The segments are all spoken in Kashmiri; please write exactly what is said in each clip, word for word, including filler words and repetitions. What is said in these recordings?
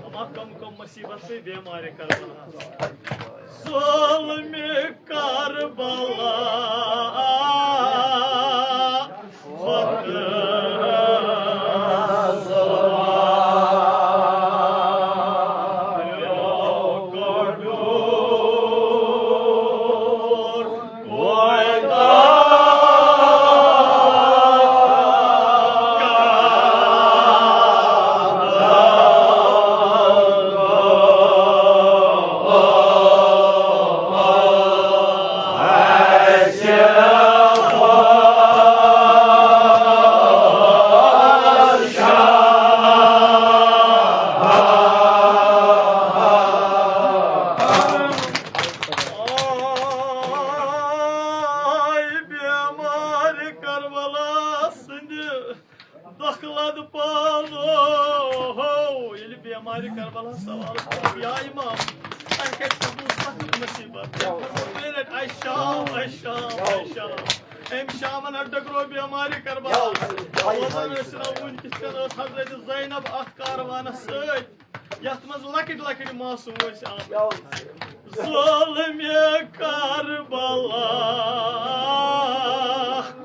اما کم کم مصیبت گٔے بیمارِ کربلا۔ ظلمِ کربلا کھۄتہٕ آے بیمارِ کربلا سٕنٛدِ دۄکھٕ لد پالو۔ ییٚلہِ بیمارِ کربلا سوال کوٚر، یا امام، تۄہہِ کتہِ سپدوٕ سخت مصیبت؟ تۄہہِ فرموو بیٚیہِ لٹہِ، اے شام، اے شام، اے شام۔ أمۍ شامن ہا ڈٔکرو بیمارِ کربلا۔ روزان ٲسۍ نہ وُنہِ کِتھ کٔنۍ ٲس حضرت زینب اتھ کاروانس سۭتۍ، یتھ منٛز لۄکٕٹۍ لۄکٕٹۍ معصوم ٲسۍ آمٕتۍ۔ ظلمِ کربلا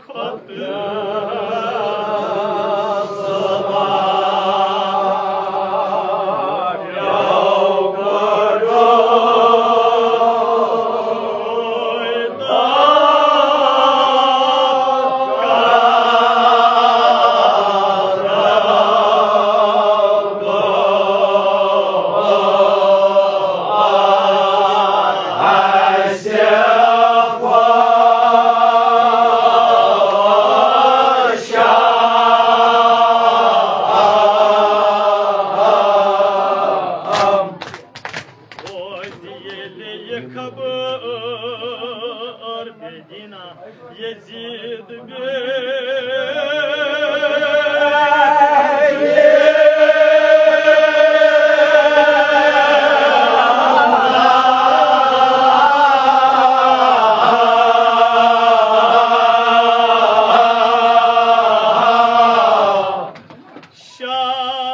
کھۄتہٕ توتہِ ییٚلہِ یہِ خبر مدینہ یزید بے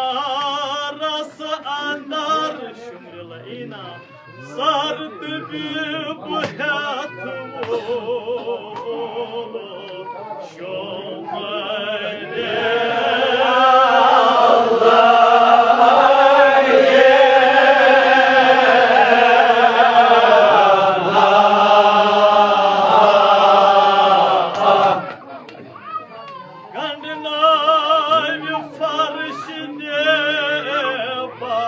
شہرس اندر شمرل اینا سر تہٕ بیٖبہٕ ہٮ۪تھ ووت شمرِ۔ گنڈناوِ فرش نیبا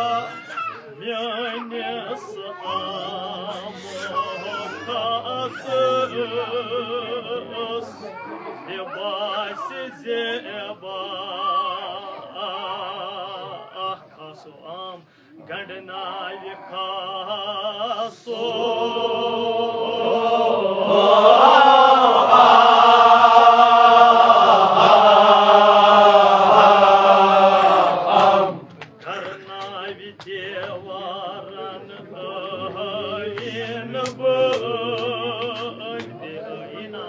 میٲنِس آمہٕ کھسس تہِ باسہِ زیبا۔ اکھ آسو عام گنڈناوِ کھسو۔ کرناوِ دیوارن ٲیٖنہٕ بہٕ أنٛدۍ أیٖنہ۔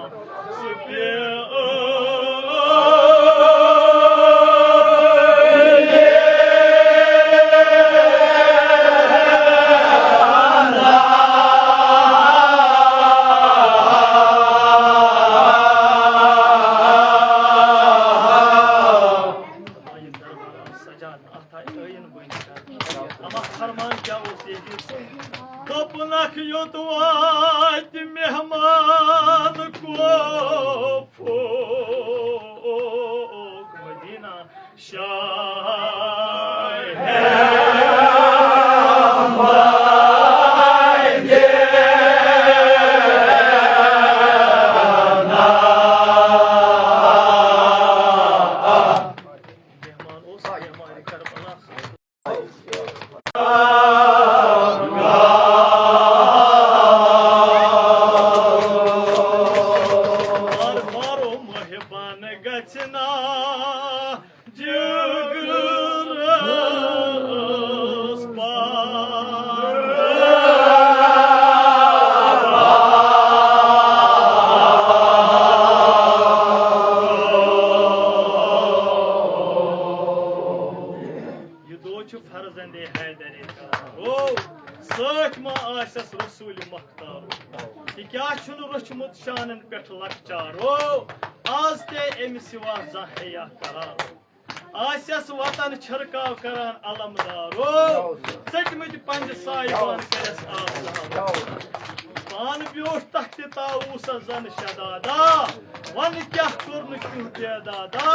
اما فرمان کیٛاہ اوس ییٚتہِ؟ دوٚپنکھ یوٚت واتہِ مہمان کو فوق مدینہ شاہ۔ مہمان اوس مہمان کربلا۔ بار بارو مہربان گژھِ نا جگر چھُ فرزندِ حیدرِ کرارو، سۭتۍ ما آسٮ۪س رسوٗلِ مختارو۔ یہِ کیٛاہ چھُنہٕ روٚچھمُت شانن پٮ۪ٹھ لۄکچارو، از تہِ أمِس سوا زانٛہہ ہیا قرارو۔ آسٮ۪س وطن چھرکاو کران علمدارو، ژٔٹمٕتۍ پنجہِ صاحبان کٔرِس آب زہرو۔ پانہٕ بیوٗٹھ تختِ طاووسس زن شدادا، وَن کیٛاہ کوٚرنہٕ کیُتھ بے دادا،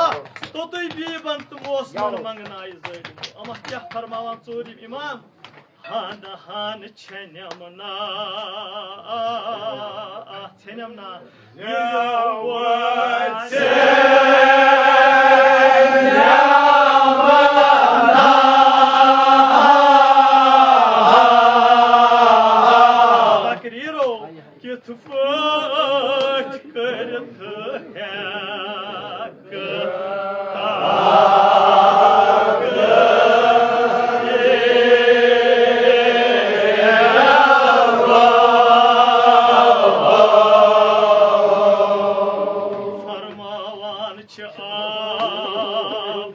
توٚتُے بیٖبن تہٕ موسمن منٛگنایہِ ظٲلمو۔ اما کیٛاہ فرماوان ژوٗرِم امام؟ ہانہٕ ہانہٕ چھنم نا، چھنم نا۔ تقریرو کِتھ پٲٹھۍ کٔرِتھ ہٮ۪کہٕ فرماوان چھِ آب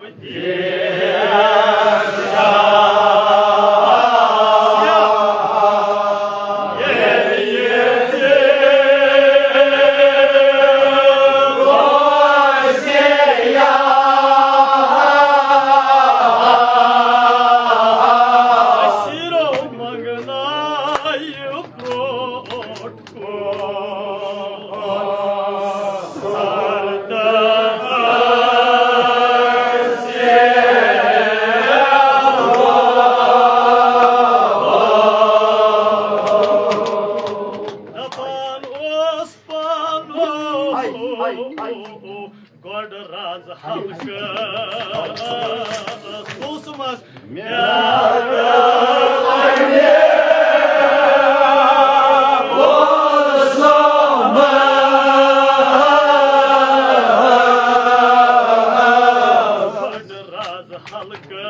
دپان اوس پانو گۄڈٕ راز حلقہٕ، کُس مس مےٚ گۄڈٕ راز حلقہٕ۔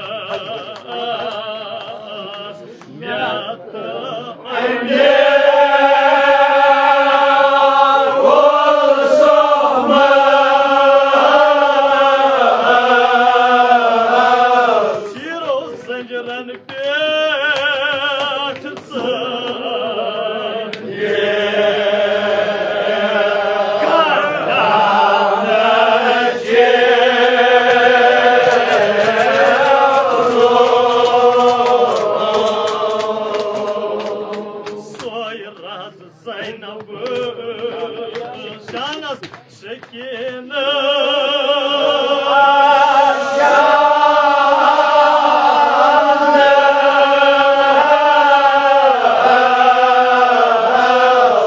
سۄے راز زینب شانس سکینہ۔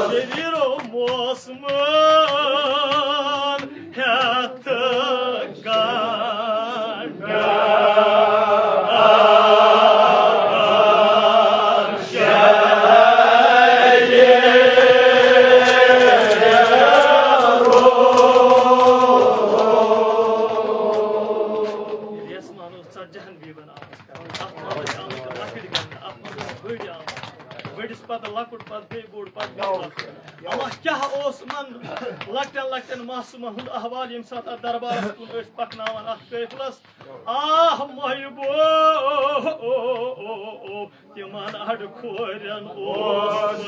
شریرو موسمن ہیتھ گنڈ ییٚلہِ یَس مانو ژتجی ہن بیٖبن آبس کران، اَتھ منٛز ٲسۍ آمٕتۍ لۄکٕٹۍ گنٛڈٕ، اَتھ منٛز ٲسۍ بٔڑۍ آمٕتۍ، بٔڑِس پتہٕ لۄکُٹ، پتہٕ بیٚیہِ بوٚڑ، پتہٕ بیٚیہِ لۄکُٹ۔ اما کیٛاہ اوس یِمن لۄکٹٮ۪ن لۄکٹٮ۪ن معصوٗمن ہُنٛد احوال، ییٚمہِ ساتہٕ اَتھ دربارس کُن ٲسۍ پکناوان اَتھ قٲفلس؟ آہ محبو، تِمن اڈٕ کھورٮ۪ن اوس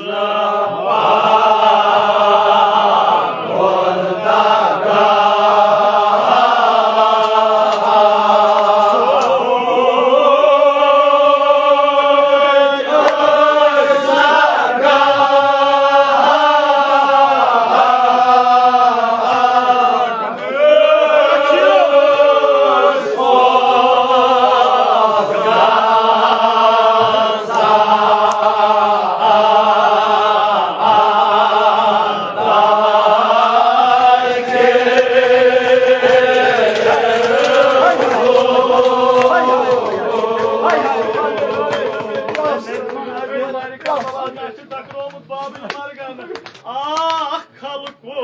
آ، خلقو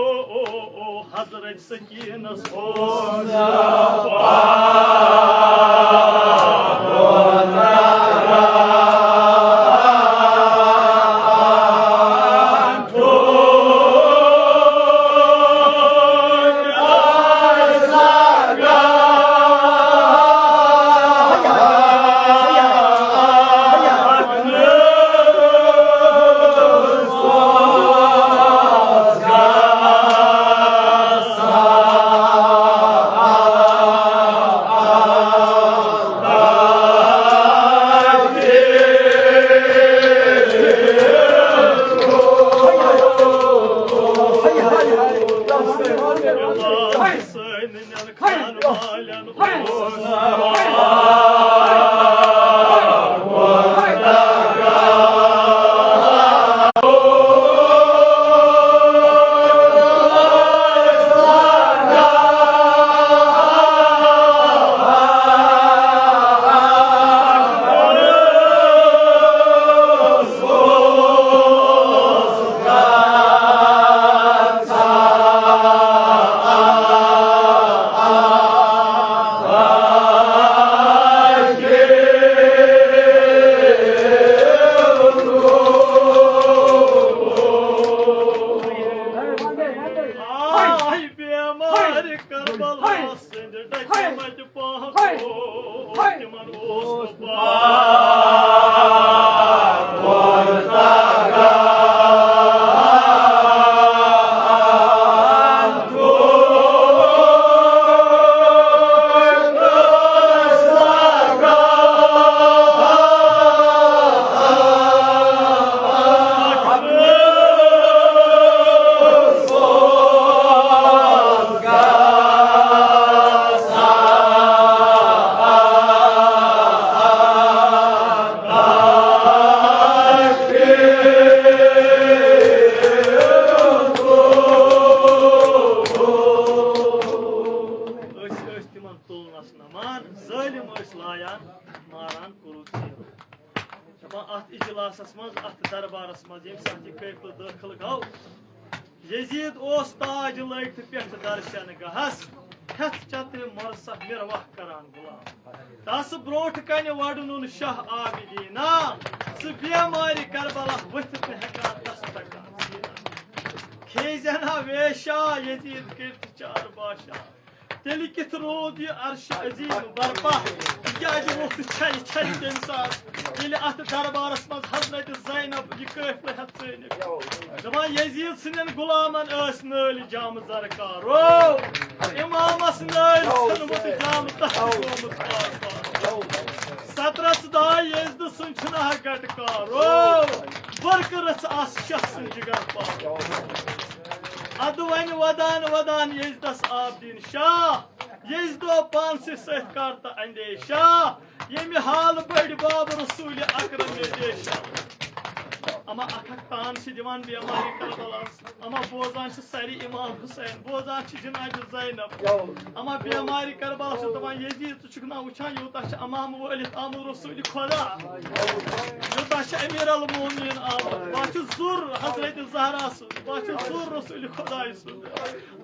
حضرت سکینس اوس۔ اتھ اجلاسس منٛز، اتھ دربارس منٛز، ییٚمہِ ساتہٕ یہِ قٲفلہٕ دٲخل گوٚو، یزید اوس تاج لٲگِتھ پٮ۪ٹھ درشن گاہس، ہٮ۪تھ چترِ مۄرثہ مرواہ کران غلام۔ تس برونٛٹھ کنہِ وڈنُن شاہ عابدینا، سُہ بیمارِ کربلا ؤتھِتھ نہٕ ہٮ۪کان دسترخوان زینان۔ کھیزٮ۪نا ویشا یزید کٔرِتھ چار باشا۔ تیٚلہِ کِتھ روٗد یہِ عرشِ عظیٖم برپا؟ تِکیٛازِ ووٚتھ چھلہِ چھلہِ تَمہِ ساتہٕ، ییٚلہِ اَتھ دربارس منٛز حضرت زینب یہِ قٲفلہٕ ہٮ۪تھ ژٲنِکھ۔ دَپان، یزید سٕنٛدٮ۪ن غلامن ٲسۍ نٲلۍ جامہٕ زرکارو، اِمامس نٲلۍ ژھنمُت جامہٕ تتھ گوٚمُت پار پار۔ سترس داے یزدٕ سُنٛد چھُنہٕ ہا گٹہٕ کارو، برقہٕ رٕژ آس شاہ سٕنٛز جگر پار۔ ادٕ وۄنۍ ودان ودان یزدس عابدین شاہ، یزدو پانسٕے سۭتۍ کر تہٕ اندیشہ، ییٚمہِ حال بٔڑۍ باب رسول اکرم ییٚتہِ شاہ۔ اما اکھ اکھ تان چھِ دِوان بیمارِ کربلاہس، اما بوزان چھِ سری امام حسین، بوزان چھِ جناب زینب۔ اما بیمارِ کربلاہس چھِ دپان، یزید، ژٕ چھُکھ نا وٕچھان، یوٗتاہ چھِ امام وٲلِتھ آمُت رسول خدا، یوٗتاہ چھِ امیر المومنین آمُت، بہٕ چھُس زُر حضرت زہرا سُنٛد، بہٕ چھُس زُر رسول خداے سُنٛد۔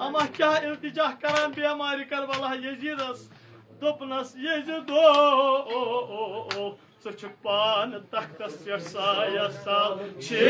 اما کیٛاہ التجا کران بیمارِ کربلا یزیدس، دوٚپنس، یزیدو، ژٕ چھُکھ پانہٕ تختس پٮ۪ٹھ سایہ سال چھے